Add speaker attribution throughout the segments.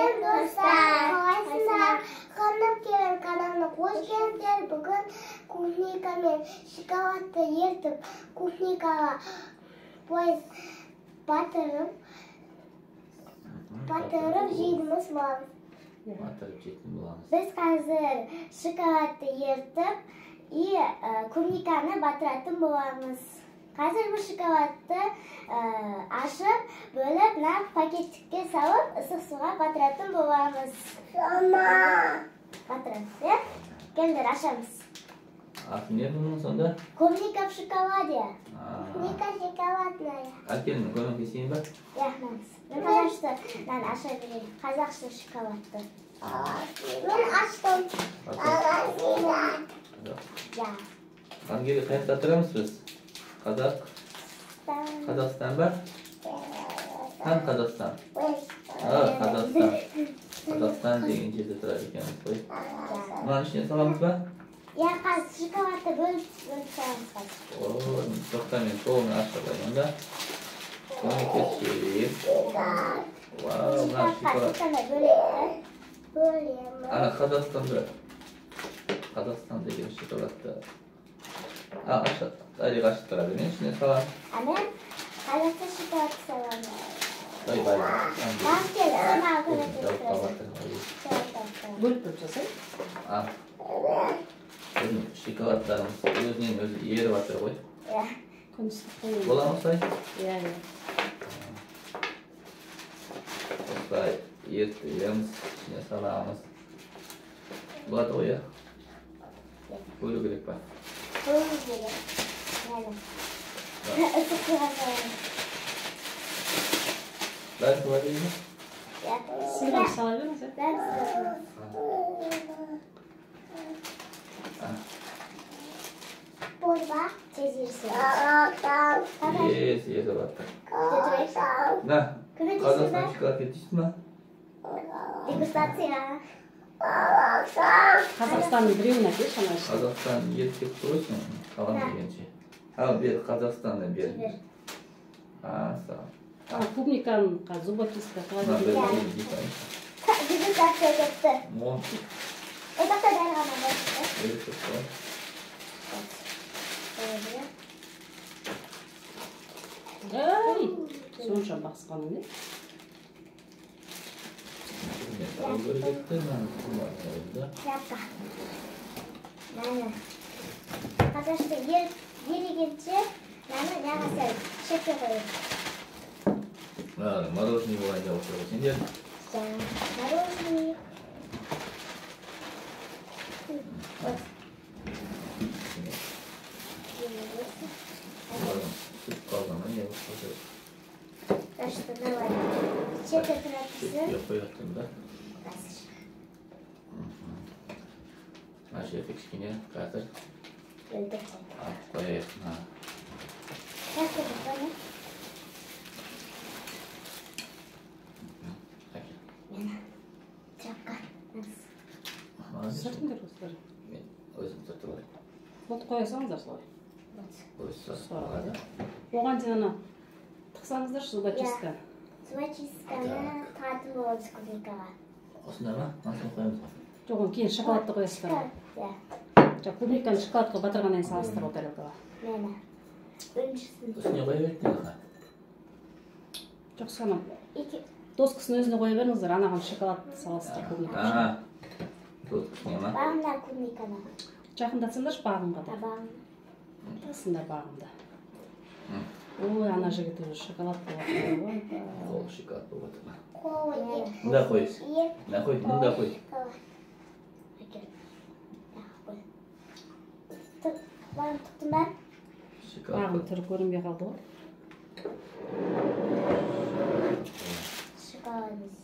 Speaker 1: Сәлем достар, қалайсыңдар? Ханым Келін каналына қош келдіңдер. Бүгін клубника мен шоколадты ертіп, клубникаға пойыз батырып жейтініміз боламыз.
Speaker 2: Батырып жейтін боламыз.
Speaker 1: Біз қазір шоколадты ертіп и клубниканы батыратын боламыз. Қазір бұл шоколадты ашып, бөліп, мына пакетикке салып, ысық суға батыратын боламыз. Батырамыз, иә? Келіңдер, ашамыз.
Speaker 2: Аты не бұның сонда?
Speaker 1: Клубника в шоколаде. Клубника шоколадная.
Speaker 2: Әкелін, көмектесейін ба?
Speaker 1: Иә, мен қазақша мынаны аша берейін. Қазақша шоколадты. Мен аштым. Иә.
Speaker 2: Ангелия, қай жақта тұрамыз біз? Қазақстан ба? Хан Қазақстан. Қазақстан. Қазақстан деген жерде тұрады екенбіз ғой. Мынаның ішіне саламыз ба?
Speaker 1: Иә, қазір шоколадты бөліп саламыз қазір.
Speaker 2: О, тоқта, мен толығын ашып алайын онда. Көмектесейік. Вау, мына шоколад.
Speaker 1: Бөлеміз.
Speaker 2: Ана Қазақстанда. Қазақстан деген шоколадты. Дариға ашып тұрады, мен ішіне саламын.
Speaker 1: А мен қазақша шоколад саламын.
Speaker 2: Ой, бай.
Speaker 1: Маған кел, сен маған көмектесіп тұрасың.
Speaker 3: Бөліп бөліп жасай.
Speaker 2: Біздің шоколадтарымыз өзінен өзі еріп жатыр ғой.
Speaker 1: Иә.
Speaker 2: Бола ма осылай?
Speaker 3: Иә, иә.
Speaker 2: Осылай ерітеміз, ішіне саламыз. Болады ғой, иә? Бөлу керек па?
Speaker 1: Бөлу керек. Ысық суға саламыз.
Speaker 2: Бәрін сала берейін бе?
Speaker 1: Иә.
Speaker 3: Сіздер сала беріңіз, иә?
Speaker 1: Бәрін саламыз. Болды. Тез еріседі.
Speaker 2: Тез еріп жатыр. На, Қазақстан шоколад дейсің ба?
Speaker 1: Дегустация.
Speaker 3: Қазақстанның біреуін әкелші ана ішіне.
Speaker 2: Қазақстан еріп кетті ғой сен, қалам дегенше. Ал, бер, Қазақстанды бер. Сау.
Speaker 3: Ал, клубниканы қазір зубочистка қыла берейін.
Speaker 1: Дегустация кетті.
Speaker 2: Мон.
Speaker 1: Тоқта, дәл ғана болды.
Speaker 2: Еріп кетті ғой.
Speaker 3: Ай, сонша басқаның не?
Speaker 1: Тряпка. Міне. Қазақша ерігенше мынаны мынаға салып, шетке қояйық.
Speaker 2: Мороженое болайын деп отыр ғой сендер.
Speaker 1: Мороженое. Вот.
Speaker 2: Сүт қалған, не болып
Speaker 1: Что, давай. Шетке тұратын.
Speaker 2: Шетке қоятын да. Мына жерде кішкене қазір алып қояйық.
Speaker 1: Тряпка.
Speaker 3: Сүртіңдер осылар.
Speaker 2: Мен өзім сүртіп алайын.
Speaker 3: Вот қоя салыңыздар солай.
Speaker 2: Өзі сүртіп алады.
Speaker 3: Оған дейін ана тықсаңыздаршы зубочистка.
Speaker 1: Зубочистканы тығатын боламыз клубникаға.
Speaker 2: Осында ма? Мынасын қоямыз ғой.
Speaker 3: Жоқ, оны кейін шоколадты қоясыздар ғой.
Speaker 1: Иә.
Speaker 3: Жоқ, клубниканы шоколадқа батырғаннан кейін саласыздар ғой тарелкаға.
Speaker 1: Міне. Біріншісін.
Speaker 2: Үстіне қоя берейік не?
Speaker 3: Жоқ, соны доскасын өзіне қоя беріңіздер, анаған шоколадты саласыздар клубника.
Speaker 2: Доскасына ма?
Speaker 1: Бағымда клубниканы.
Speaker 3: Жақындатсаңдаршы бағымға да.
Speaker 1: Бағым.
Speaker 3: Тықсыңдар бағымда. Ой, ана жігіт уже шоколад болып жатыр ғой.
Speaker 2: Қол шоколад болып жатыр.
Speaker 1: Қол.
Speaker 2: Мында қой. Мында қой, мында қой.
Speaker 1: Бағым тықтың ба?
Speaker 3: Бағым түрі көрінбей қалды ғой.
Speaker 1: Шоколадымыз.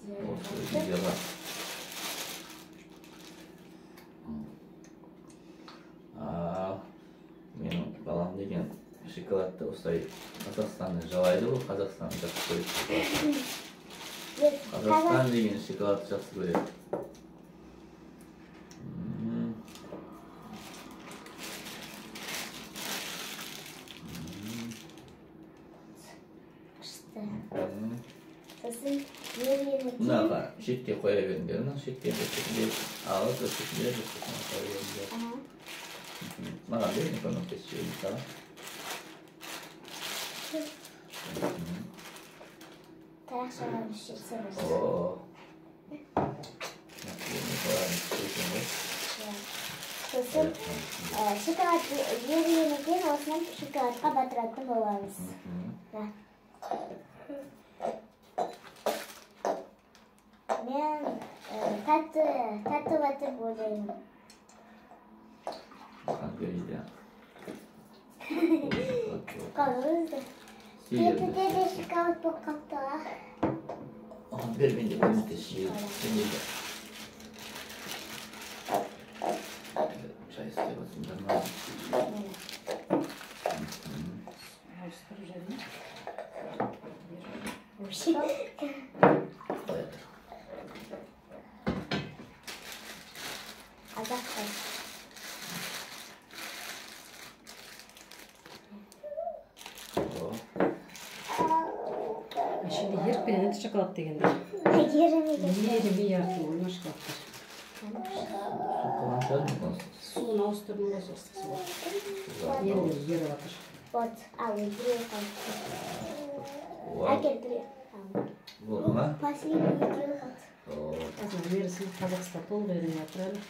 Speaker 2: Ал, менің балам деген шоколадты осылай Қазақстанды жалайды ғой, Қазақстанды жақсы көреді. Қазақстан деген шоколадты жақсы көреді.
Speaker 1: Күшті. Сосын
Speaker 2: Мынаға шетке қоя беріңдер. Мына шетке бір шетінде алып, бір шетінде бір шетіне қоя беріңдер. Маған бер, мен көмектесіп жіберейін саған.
Speaker 1: Таяқшаларын жетсе болсын.
Speaker 2: О. Ғой.
Speaker 1: Сосын шоколад ерігеннен кейін осыны шоколадқа батыратын боламыз. Мен тәтті батып ойлаймын.
Speaker 2: Қангерейде.
Speaker 1: Қалыңызды. Бетінде де шоколад болып қалыпты.
Speaker 2: Бер, мен де көмектесіп жіберейін. Шай істеп жатсыңдар ма?
Speaker 3: Ауыстырып жіберейін.
Speaker 2: Қоя тұр.
Speaker 1: Азақ қой.
Speaker 3: Şimdi еріп кетеді шоколад дегендер.
Speaker 1: Ерімеген.
Speaker 3: Ерімей артын ойма шоколадтар.
Speaker 2: Су қылған шығар мүмкін.
Speaker 3: Суын ауыстырдым ғой, ыстық суға. Енді еріп жатыр.
Speaker 1: Вот, ал біреу қалды. Әкел біреу.
Speaker 2: Болды ма?
Speaker 1: Последний екеуі қалды.
Speaker 3: Қазір ерісін Қазақстан толық ерімей жатыр әлі.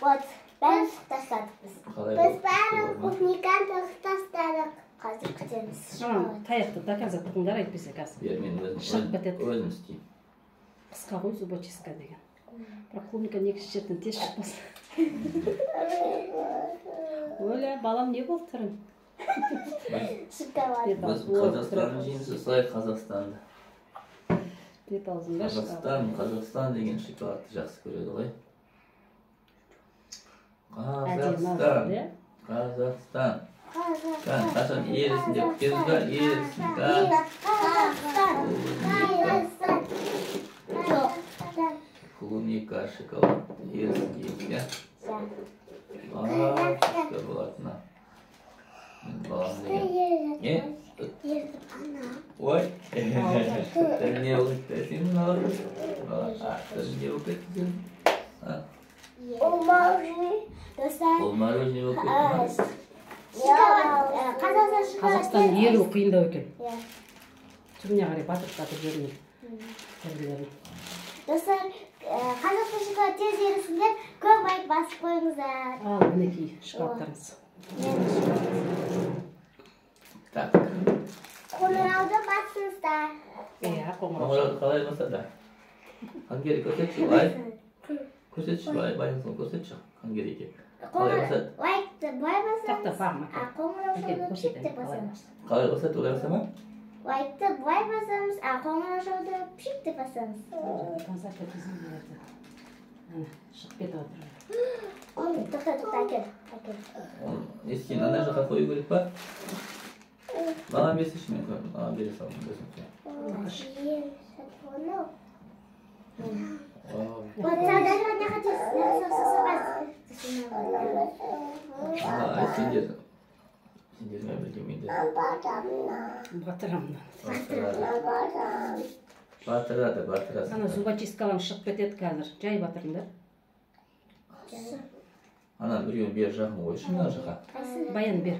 Speaker 1: Вот, бәрін тастадық біз. Біз бәрін клубниканы тастадық. Қазір күтеміз.
Speaker 3: Таяқты до конца тығыңдар, әйтпесе қазір.
Speaker 2: Бер, мен
Speaker 3: шығып кетеді.
Speaker 2: Өзім істеймін.
Speaker 3: Қысқа ғой зубочистка деген. Бірақ клубника негізі жерден тез шықпас. Оля, балам не болды түрің?
Speaker 1: Шоколад.
Speaker 2: Біз Қазақстанның жемісі солай Қазақстанды.
Speaker 3: Бет аузында
Speaker 2: Қазақстан, Қазақстан деген шоколадты жақсы көреді ғой. Қазақстан, Қазақстан. Қашан ерісін деп күтеміз ба? Ерісін.
Speaker 1: Қазақстан, Қазақстан.
Speaker 2: Клубника, шоколад ерісін дейміз, иә? Күшті болатыны. Балам деген. Не? Ой, тіл не болып кетті сенің ауызың? Тіл не болып кетті сенің?
Speaker 1: Ол мороженое. Достар.
Speaker 2: Ол мороженое болып кетті ма?
Speaker 1: Қазақстан шоколад.
Speaker 3: Қазақстан еру қиындау екен. Түбіне қарай батырып-батырып жібермей. Тәрбиелерін.
Speaker 1: Достар, Қазақстан шоколад тез ерісін деп көп лайк басып қойыңыздар.
Speaker 3: Ал, мінекей шоколадтарыңыз.
Speaker 2: Так.
Speaker 1: Қоңырауды басыңыздар.
Speaker 3: Иә, қоңырау.
Speaker 2: Қоңырауды қалай басады? Қангерей көрсетші, лайк. Көрсетші, лайк, байыңызға көрсетші, Қангерейге. Қалай басады?
Speaker 1: Лайкты былай басамыз.
Speaker 3: Тоқта, бағым.
Speaker 1: А қоңыраушаны пшик деп басамыз.
Speaker 2: Қалай басады, олай баса ма?
Speaker 1: Лайкты былай басамыз, а қоңыраушаны пшик деп басамыз.
Speaker 3: Концерт өткізіп береді. Әне, шығып кетіп отыр.
Speaker 1: Тоқта, тоқта, әкел, әкел.
Speaker 2: Не істейін, ана жаққа қою керек па? Маған берсеші, мен қоямын. Маған бере саламын, өзім қоямын. Ай, сендер. Сендермен бірге мен де.
Speaker 3: Батырамын.
Speaker 2: Батырады, батырасың.
Speaker 3: Ана зубочисткаларың шығып кетеді қазір. Жай батырыңдар.
Speaker 2: Ана біреуін бер жағын қойшы мына жаққа.
Speaker 3: Баян бер.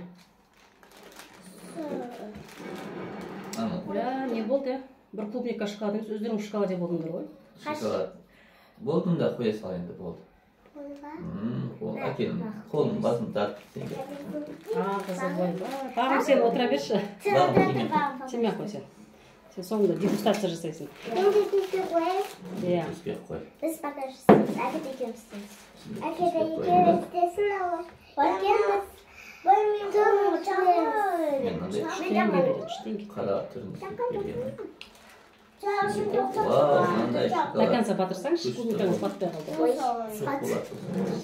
Speaker 3: Оля, не болды? Бір клубника шоколад емес, өздерің шоколад жеп болдыңдар ғой.
Speaker 2: Шоколад. Болдың да қоя сал енді, болды. Әкел, қолын басын тартып сенге.
Speaker 3: А, қызым, ойбай. Бағым, сен отыра берші.
Speaker 2: Бағым,
Speaker 3: тимей ақ қой сен. Сен соңында дегустация жасайсың.
Speaker 1: Мен де кесте қояйын.
Speaker 3: Иә.
Speaker 2: Кеспей қой.
Speaker 1: Біз пока істейміз, Әкет екеуміз істейміз. Әкет екеуміз істесін, ал. Екеуміз.
Speaker 2: Мен мынандай
Speaker 3: 3 теңге береді, 3 теңге.
Speaker 2: Қара түрін істеп бергенмін. Вау, мынандай
Speaker 3: До
Speaker 2: шоколад.
Speaker 3: конца батырсаңызшы, клубникаңыз батпай қалды.
Speaker 2: Суық болады.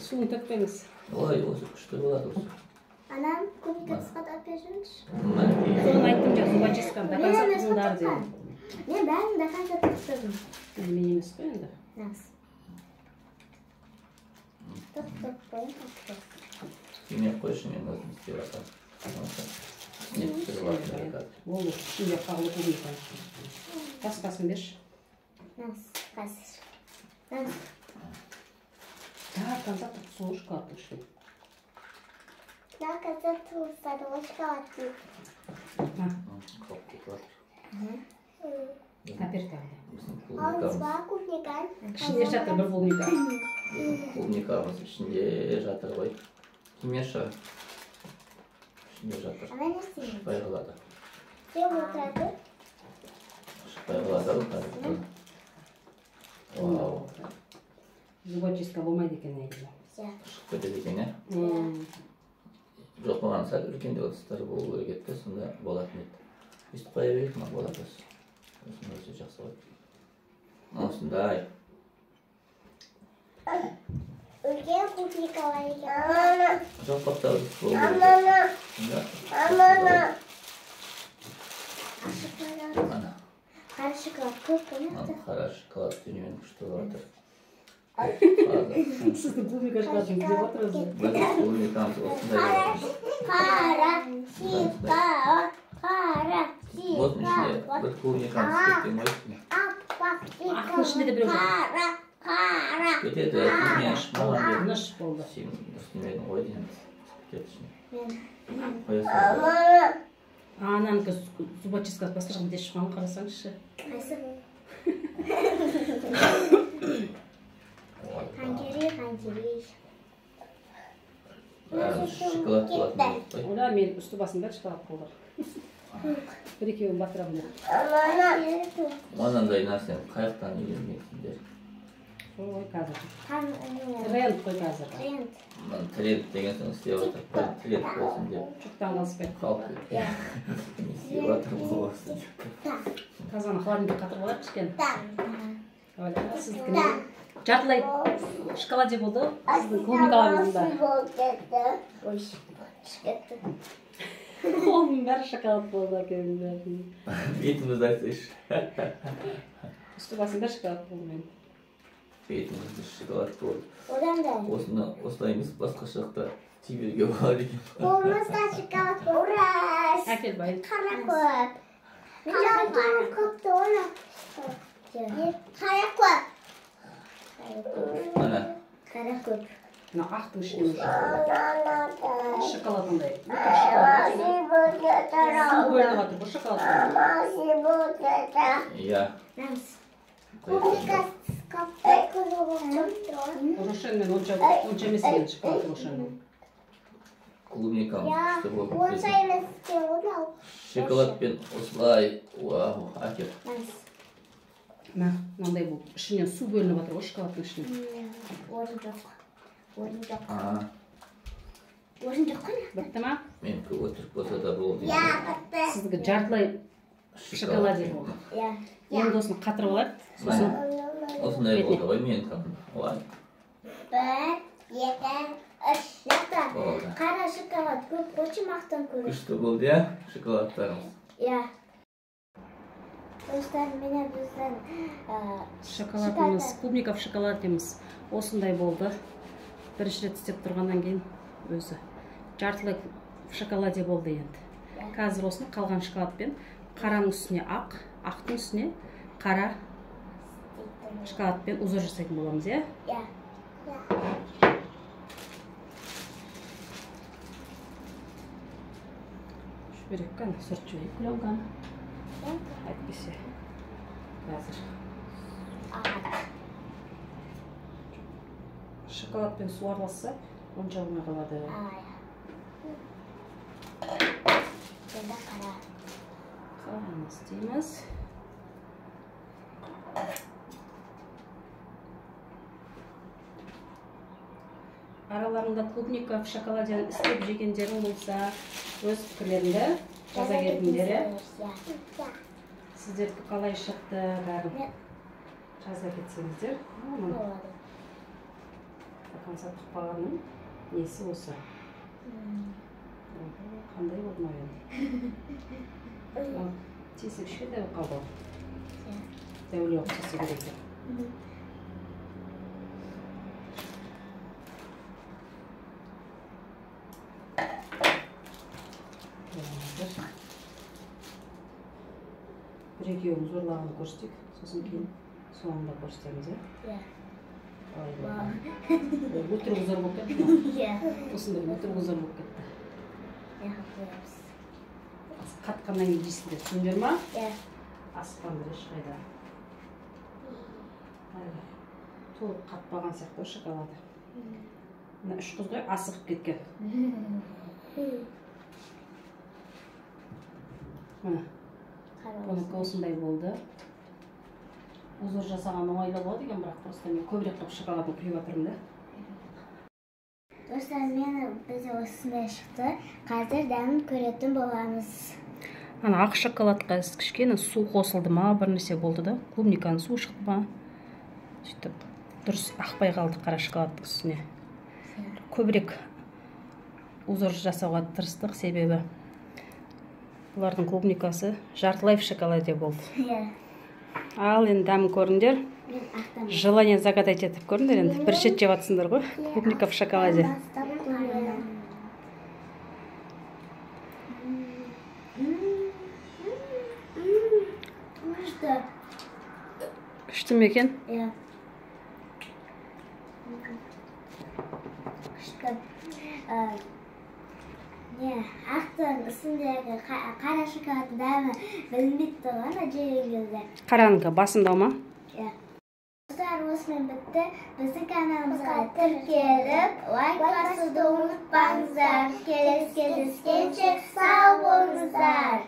Speaker 3: Суын төкпеңіз.
Speaker 2: Ой, осы күшті болады осы.
Speaker 1: Анам клубника қысқа алып берсеңізші.
Speaker 2: Мінекей.
Speaker 3: Соны айттым жаңа, зубочистканы до конца тығыңдар дедім.
Speaker 1: Мен бәрін до конца тықтырдым.
Speaker 3: Мен емес қой енді.
Speaker 1: Нас. Тықтырып қояйын, тықтырып.
Speaker 2: Тимей қойшы, мен өзім істеп жатырмын. Ішіне түсіріп алатын қазір.
Speaker 3: Ол ішінде қалды клубника. Басқасын берші.
Speaker 1: Қазір.
Speaker 3: До конца сол шоколадтың ішіне.
Speaker 1: До конца туысады ол шоколадтың.
Speaker 2: Қалып кетіп жатыр.
Speaker 3: Әпер тағы да.
Speaker 1: Алдыңыз ба клубника?
Speaker 3: Ішінде жатыр бір клубника.
Speaker 2: Клубникамыз ішінде жатыр ғой. Тимеша. Ішінде жатыр.
Speaker 1: Ана не істейміз?
Speaker 2: Шықпай қалады.
Speaker 1: Жеп отырады.
Speaker 2: Шықпай қалады ғой қазір. Вау.
Speaker 3: Зубочистка болмайды екен негізі.
Speaker 2: Шығып кетеді екен, иә? Жоқ, маған сәл үлкендеу ыдыстар болу керек еді, сонда болатын еді. Өйстіп қоя берейік, мына болады осы. Осының өзі жақсы ғой. Осындай.
Speaker 1: Үлкен клубника бар екен.
Speaker 2: Жоқ, қаптау ыдыс болу керек еді. Сонда
Speaker 1: Шоколад. Қара шоколад көп қой.
Speaker 2: Қара шоколад дүниенің күшті болып жатыр.
Speaker 3: Сіздің клубника шоколадыңыз деп отыр өзі.
Speaker 2: Біз клубникамыз осындай.
Speaker 1: Қара шоколад. Қара
Speaker 2: Осының ішінде бір клубникамыз кеткен ғой.
Speaker 1: Аппақ
Speaker 3: Ақтың ішінде де біреу жатыр.
Speaker 1: Қара, қара.
Speaker 2: Кетеді, мен шықпаған дедім.
Speaker 3: Тыныш болды.
Speaker 2: Сен үстемедің ғой деймін. Кет ішіне.
Speaker 1: Мен
Speaker 2: Қоя сал.
Speaker 3: Ананікі зубочисткасы басқа жағынан тесіп шыққан, қарасаңызшы.
Speaker 1: Қайсы?
Speaker 2: Ой,
Speaker 1: Қанкерей, қанкерей.
Speaker 2: бәрі шоколад болатын болды ғой.
Speaker 3: Ода мен үсті басым бәрі шоколад болды. Бір екеуін батырамын деп.
Speaker 2: Мынандай нәрсені қай жақтан үйренгенсіңдер?
Speaker 3: Ой, қазір.
Speaker 1: Қан
Speaker 3: Тренд қой қазір.
Speaker 1: Тренд.
Speaker 2: Мына тренд деген соң істеп жатыр. Бір тренд болсын деп.
Speaker 3: Жұрттан қалыспайды.
Speaker 2: Халық
Speaker 1: Иә.
Speaker 2: не істеп жатыр болсын деп.
Speaker 3: Қазір ана холодильникке қатырып алайық кішкене.
Speaker 1: Да.
Speaker 3: Оля, сіздікіне жартылай шоколаде болды. Сіздің клубникаларыңыз да.
Speaker 1: Ой, кетті.
Speaker 3: Қолымның бәрі шоколад болды екен бәрінің.
Speaker 2: Бетімізді айтсайшы.
Speaker 3: Үсті басым бәрі шоколад болды менің.
Speaker 2: Бетімізді шоколад болды.
Speaker 1: Одан да.
Speaker 2: Осыны осылай емес, басқа жақта тие беруге болады екен.
Speaker 1: Қолымызда шоколад. Ура!
Speaker 3: Әкел, бай.
Speaker 1: Қара көп. Қара көпті оны. Қара көп.
Speaker 2: Ана
Speaker 1: Қара көп.
Speaker 3: Мына ақтың ішінен уже шоколад андай. Шоколад. Су бөлініп жатыр бұл шоколад.
Speaker 2: Иә.
Speaker 1: Намыс. Клубника
Speaker 3: Рошенмен онша онша емес екен шоколад Рошеннің.
Speaker 2: Клубникамыз күшті болып
Speaker 1: Онша
Speaker 2: кетті.
Speaker 1: емес екен ғой мынау.
Speaker 2: Шоколадпен осылай, вау, әкел.
Speaker 1: Намыс.
Speaker 3: Мә, мынандай болып ішінен су бөлініп жатыр ғой шоколадтың ішінен.
Speaker 1: Орын жоқ. Орын жоқ.
Speaker 2: А,
Speaker 1: Орын жоқ қой.
Speaker 3: Бітті ма?
Speaker 2: Менікі өтірік болса да болды.
Speaker 1: Иә, бітті.
Speaker 3: Сіздікі жартылай шоколаде болды.
Speaker 1: Иә.
Speaker 3: Енді осыны қатырып алайық. Сосын
Speaker 2: Осындай болды ғой менікі. Ой,
Speaker 1: Бір, екі, үш. Жақта.
Speaker 2: Болды.
Speaker 1: Қара шоколад көп қойшы мақтан көріп.
Speaker 2: Күшті болды, иә, шоколадтарымыз.
Speaker 1: Иә. Достар, міне біздің
Speaker 3: шоколадымыз, клубника в шоколадеміз осындай болды. Бірінші рет істеп тұрғаннан кейін өзі жартылай в шоколаде болды енді. Қазір осыны қалған шоколадпен қараның үстіне ақ, ақтың үстіне қара шоколадпен узор жасайтын боламыз, иә?
Speaker 1: Иә.
Speaker 3: Жіберейік, кәне, сүртіп жіберейік пленканы. Әйтпесе қазір шоколадпен су араласса, онша болмай қалады.
Speaker 1: Енді қара.
Speaker 3: Қараны істейміз. Араларында клубника в шоколаде істеп жегендерің болса, өз пікірлеріңді жаза кетіңдер, иә?
Speaker 1: Иә.
Speaker 3: Сіздердікі қалай шықты, бәрін жаза кетсеңіздер. Міне,
Speaker 1: Болады.
Speaker 3: До конца тықпағанның несі осы. Қандай болды мынау енді? Мынау тесік кішкентай болып қалды ғой. Дәулеу қылып істесе керек екен. Қазір. узорларын көрсетейік, сосын кейін соңында көрсетеміз, иә?
Speaker 1: Иә.
Speaker 3: Өтірік узор болып кетті ма?
Speaker 1: Иә.
Speaker 3: Осындай өтірік узор болып кетті.
Speaker 1: Иә, қоямыз.
Speaker 3: Қатқаннан кейін жейсіңдер, түсіндіңдер ма?
Speaker 1: Иә.
Speaker 3: Асықпаңдар ешқайда. Толық қатпаған сияқты ғой шоколады. Мына үш қыз ғой асығып кеткен. Міне. Бұнікі осындай болды. Узор жасаған оңайлы болады екен, бірақ просто мен көбірек қылып шоколадын құйып жатырмын да.
Speaker 1: Достар, мені бізде осындай шықты. Қазір дәмін көретін боламыз.
Speaker 3: Ана ақ шоколадқа кішкене су қосылды ма, бір нәрсе болды да, клубниканың суы шықты ма, сөйтіп дұрыс ақпай қалды қара шоколадтың үстіне. Көбірек узор жасауға тырыстық, себебі бұлардың клубникасы жартылай в шоколаде болды.
Speaker 1: Иә.
Speaker 3: Ал енді дәмін көріңдер. Желание загадать етіп көріңдер енді. Бір шет жеп жатсыңдар ғой. Клубника в шоколаде.
Speaker 1: Күшті.
Speaker 3: Күшті ме екен?
Speaker 1: Иә. Күшті. Не, ақтың үстіндегі қара шоколадтың дәмі білінбейді ғой ана жеген кезде.
Speaker 3: Қаранікі басымдау ма?
Speaker 1: Иә. Достар, осымен бітті. Біздің каналымызға тіркеліп, лайк басуды ұмытпаңыздар. Келесі кездескенше сау болыңыздар.